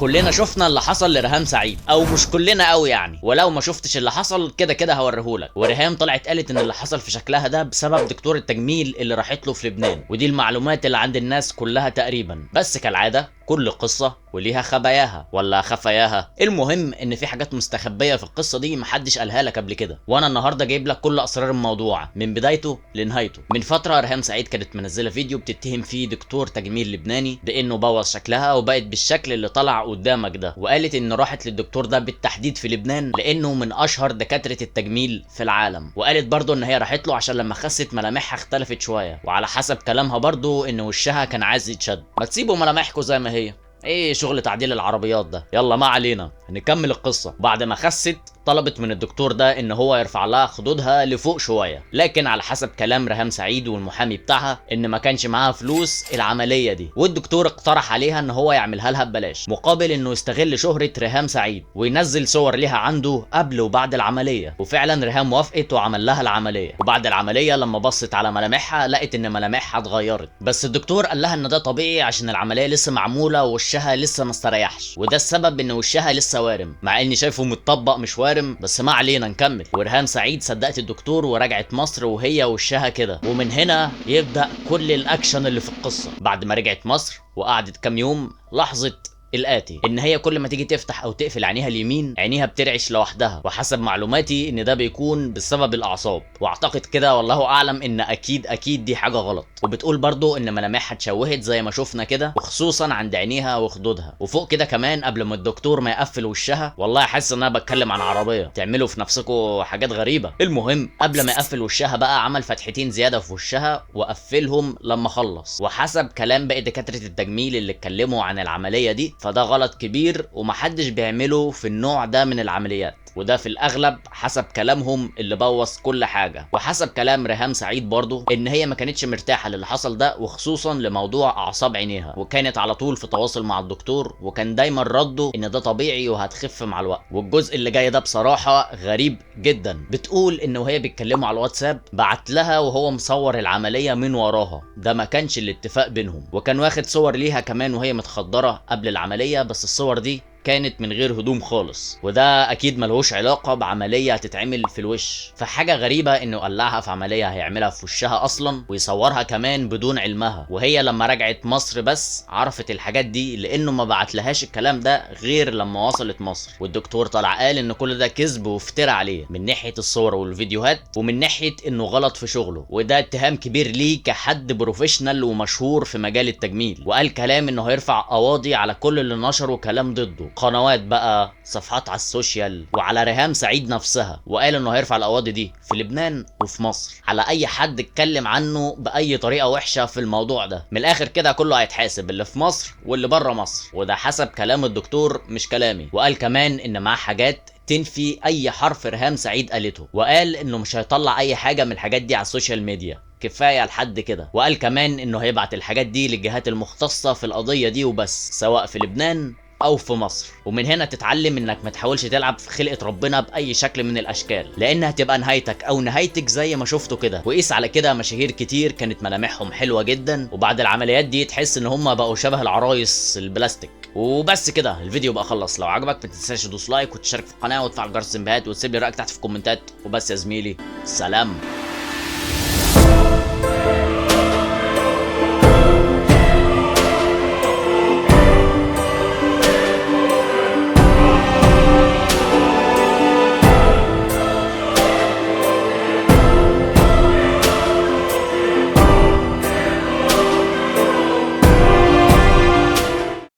كلنا شفنا اللي حصل لريهام سعيد، او مش كلنا قوي يعني، ولو ما شفتش اللي حصل كده كده هوريهولك. وريهام طلعت قالت ان اللي حصل في شكلها ده بسبب دكتور التجميل اللي راحت له في لبنان، ودي المعلومات اللي عند الناس كلها تقريبا. بس كالعادة كل قصة وليها خباياها ولا خفاياها. المهم ان في حاجات مستخبيه في القصة دي محدش قالها لك قبل كده، وانا النهارده جايب لك كل اسرار الموضوع من بدايته لنهايته. من فترة ريهام سعيد كانت منزله فيديو بتتهم فيه دكتور تجميل لبناني بانه بوظ شكلها وبقت بالشكل اللي طلع قدامك ده، وقالت ان راحت للدكتور ده بالتحديد في لبنان لانه من اشهر دكاترة التجميل في العالم. وقالت برضه ان هي راحت له عشان لما خست ملامحها اختلفت شوية، وعلى حسب كلامها برضه ان وشها كان عايز يتشد. ما تسيبوا ملامحكم زي ما هي، ايه شغل تعديل العربيات ده؟ يلا ما علينا، نكمل القصة. بعد ما خست طلبت من الدكتور ده ان هو يرفع لها خدودها لفوق شوية، لكن على حسب كلام ريهام سعيد والمحامي بتاعها ان ما كانش معاها فلوس العملية دي، والدكتور اقترح عليها ان هو يعملها لها ببلاش مقابل انه يستغل شهره ريهام سعيد وينزل صور ليها عنده قبل وبعد العملية. وفعلا ريهام وافقت وعمل لها العملية. وبعد العملية لما بصت على ملامحها لقت ان ملامحها اتغيرت، بس الدكتور قال لها ان ده طبيعي عشان العملية لسه معمولة وشها لسه ما استريحش، وده السبب ان وشها لسه وارم، مع اني شايفه متطبق مش وارم، بس ما علينا نكمل. وريهام سعيد صدقت الدكتور ورجعت مصر وهي وشها كده، ومن هنا يبدأ كل الاكشن اللي في القصة. بعد ما رجعت مصر وقعدت كام يوم لاحظت الآتي: إن هي كل ما تيجي تفتح أو تقفل عينيها اليمين عينيها بترعش لوحدها، وحسب معلوماتي إن ده بيكون بسبب الأعصاب، وأعتقد كده والله أعلم إن أكيد أكيد دي حاجة غلط. وبتقول برضو إن ملامحها اتشوهت زي ما شفنا كده، وخصوصا عند عينيها وخدودها، وفوق كده كمان قبل ما الدكتور ما يقفل وشها، والله حاسس إن أنا بتكلم عن عربية، تعملوا في نفسكم حاجات غريبة. المهم قبل ما يقفل وشها بقى عمل فتحتين زيادة في وشها وقفلهم لما خلص. وحسب كلام باقي دكاترة التجميل اللي اتكلموا عن العملية دي فده غلط كبير ومحدش بيعمله في النوع ده من العمليات، وده في الاغلب حسب كلامهم اللي بوظ كل حاجة. وحسب كلام ريهام سعيد برضو ان هي ما كانتش مرتاحة للي حصل ده، وخصوصا لموضوع اعصاب عينيها، وكانت على طول في تواصل مع الدكتور، وكان دايما رده ان ده طبيعي وهتخف مع الوقت. والجزء اللي جاي ده بصراحة غريب جدا. بتقول ان وهي بيتكلموا على الواتساب بعت لها وهو مصور العملية من وراها، ده ما كانش الاتفاق بينهم، وكان واخد صور ليها كمان وهي متخدره قبل العملية، بس الصور دي كانت من غير هدوم خالص، وده اكيد ملهوش علاقة بعملية هتتعمل في الوش. فحاجه غريبة انه قلعها في عملية هيعملها في وشها اصلا ويصورها كمان بدون علمها. وهي لما رجعت مصر بس عرفت الحاجات دي لانه ما بعتلهاش الكلام ده غير لما وصلت مصر. والدكتور طلع قال ان كل ده كذب وافترى عليه من ناحية الصور والفيديوهات، ومن ناحية انه غلط في شغله، وده اتهام كبير ليه كحد professional ومشهور في مجال التجميل. وقال كلام انه هيرفع قواضي على كل اللي نشروا كلام ضده، قنوات بقى، صفحات على ال social، وعلى ريهام سعيد نفسها، وقال انه هيرفع القواضي دي في لبنان وفي مصر على اي حد اتكلم عنه باي طريقه وحشة في الموضوع ده. من الاخر كده كله هيتحاسب، اللي في مصر واللي بره مصر، وده حسب كلام الدكتور مش كلامي. وقال كمان ان معاه حاجات تنفي اي حرف ريهام سعيد قالته، وقال انه مش هيطلع اي حاجة من الحاجات دي على ال social media، كفاية لحد كده. وقال كمان انه هيبعت الحاجات دي للجهات المختصة في القضية دي وبس، سواء في لبنان او في مصر. ومن هنا تتعلم انك ما تحاولش تلعب في خلقة ربنا باي شكل من الاشكال، لان هتبقى نهايتك او نهايتك زي ما شفته كده. وقيس على كده مشاهير كتير كانت ملامحهم حلوة جدا، وبعد العمليات دي تحس ان هم بقوا شبه العرايس البلاستيك. وبس كده الفيديو بقى خلص. لو عجبك ما تنساش تدوس like وتشترك في القناة وتفعل جرس التنبيهات وتسيب لي رايك تحت في الكومنتات. وبس يا زميلي، سلام.